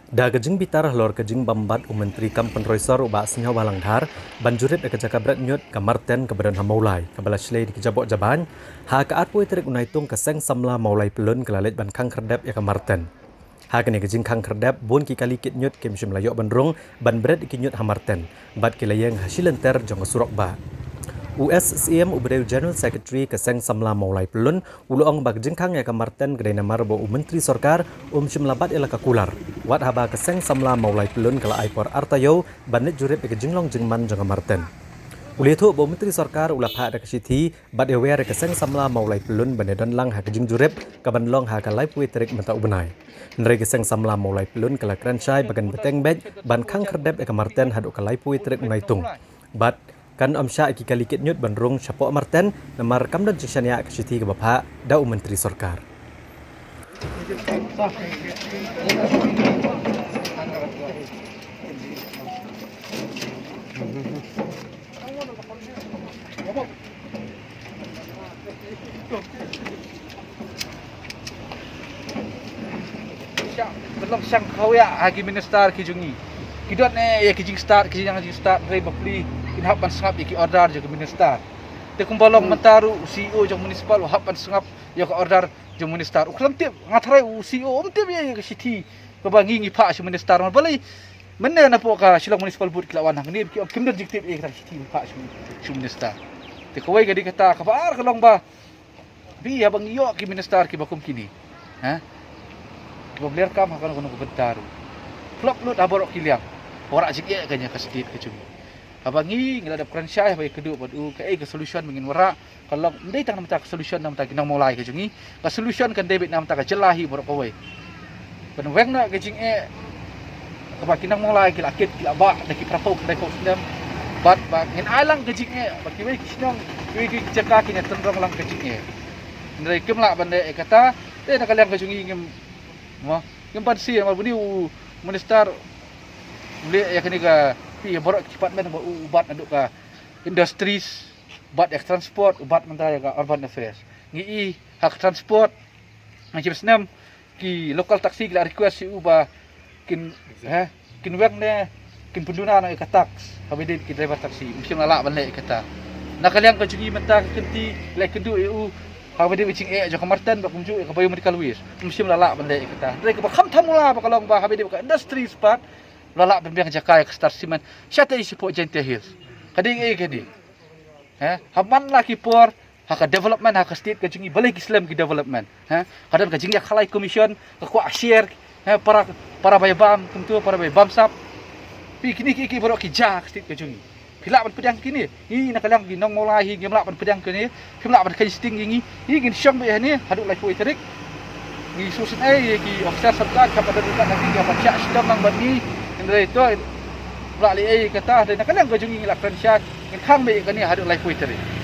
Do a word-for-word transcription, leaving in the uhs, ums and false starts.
Da ka jingbitar halor ka jingbam bat u Myntri Kam Pynroi Sor u Bah Sniawbhalang Dhar ban jurip ïa ka jaka bret ñiut ka Marten kaba don ha Mawlai, kaba la shlei da ki jaboh jabain ha ka arphew tarik u Naitung, ka Seng Samla Mawlai Pyllun ka la leit ban khang khyrdep ïa ka Marten. Ha kane ka jingkhang khyrdep, bun ki kali kit ñiut kim shym la ïoh ban rung ban bret ïa ki ñiut ha Marten, bad ki la ïeng ha shi lynter jong ka surok bah. U S Syiem uba dei u General Secretary ka Seng Samla Mawlai Pyllun u la ong ba ka jingkhang ïa ka Marten ka dei namar ba u Myntri Sorkar um shym la bat ïa la ka kular, wat haba ka Seng Samla Mawlai Pyllun ka la ai por ar taïew ban leit jurip ïa ka jinglong jingman jong ka Marten. U la ïathuh ba u Myntri Sorkar u la phah da ka shithi bad ïawer ïa ka Seng Samla Mawlai Pyllun ban ïadon lang ha ka jingjurip kaban long ha ka laiphew tarik mynta u bnai. Hynrei ka Seng Samla Mawlai Pyllun ka la kren shai ba kan bteng beit ban khang khyrdep ïa ka Marten haduh ka laiphew tarik u Naitung. Bad kan ym shah ïa ki kali kit ñiut ban rung shapoh Marten, namar kam don jingshaniah ka shithi kaba phah da u Myntri Sorkar. Shah, ban long shang khaw ïa ha ki minister ki jong ngi. Ki don eh ïa ki jingstad, ki jing jingstad, hynrei bapli kin hap ban sngap ïa ki order jong ki minister. Te kumba long mynta ruh u C E O jong municipal u hap ban sngap ïa ka order jong minister. U khlem tip, nga tharai u C E O um tip ïa ka shithi kaba ngi ngi phah sha minister. Balei mynne napoh ka Shillong Municipal Board ki la wan hangne, ki ong kim don jingtip ïa ka shithi phah sha minister. Te kawei ka dei kata, kaba ar ka long ba Phi, haba ngi ïoh ki minister kiba kum kine, ha, kiba bler kam ha kano kano ka bynta ruh, klop lut ha baroh ki liang, wanrah jingeh kane ka state ka jong ngi. Haba ngi, ngi la dep kren shai, haba ïakynduh bad u, kaei ka solution ba ngin wanrah, ka long ym dei tang na bynta ka solution na bynta ki nong Mawlai ka jong ngi, ka solution kan dei beit na bynta ka jylla hi baroh kawei. Ban weng noh ka jingeh kaba ki nong Mawlai ki la kit, ki la bah da ki phraphew khyndai phew snem. Bad ba ngin ai lang ka jingeh ba kiwei ki shnong, kiwei ki jaka kin ïa tynrong lang ka jingeh. Hynrei kim lah ban leh ïa kata. Te na ka liang ka jong ngi ngim, mo, ngim banse namar ba une u minister u leh ïa kane ka, phi, ïa baroh ki department ba u, u bat naduh ka industries, bat ïa ka transport, u bat mynta ïa ka urban affairs. Ngi i ha ka transport, ha ki snem ki local taxi ki la request ïa u ba kin, he, kin weng ne kin pynduna noh ïa ka tax haba ïadei bad ki driver taxi. Um shym la lah ban leh ïa kata. Na ka liang ka jong ngi mynta ka kynti la ïakynduh ïa u haba ïadei bad jingeh jong ka Marten bad kumjuh ïa ka biomedical waste. Um shym la lah ban leh ïa kata. Hynrei kaba kham thamula ba ka long ba haba ïadei bad ka industries pat la lah ban biang jaka ïa ka Star Cement shatei shapoh Jaintia Hills. Ka dei ei kane? He, ha man la ki por, ha ka development, ha ka state ka jong ngi, balei ki slem ki development? He, ka don ka jingïakhalai commission, ka kwah share, he, para, para bai bam, kumto, para bai bam sap. Phi, kine ki, ki baroh ki jia ha ka state ka jong ngi. Phi lah ban pdiang kine, ngi na ka liang ki nong Mawlai hi, ngim lah ban pdiang kine, phim lah ban kheiñ sting ïa ngi, hi ngin shong beit hangne, haduh laiphew tarik. Ngi sngewsynei ïa ki officer sorkar, ki hap ban don ryngkat ha ngi, ki hap ban shah shitom lang bad ngi, hynrei to, lah leh ei kata, hynrei na ka liang ka jong ngi ngi la kren shai, ngin khang beit ïa kane haduh laiphew tarik.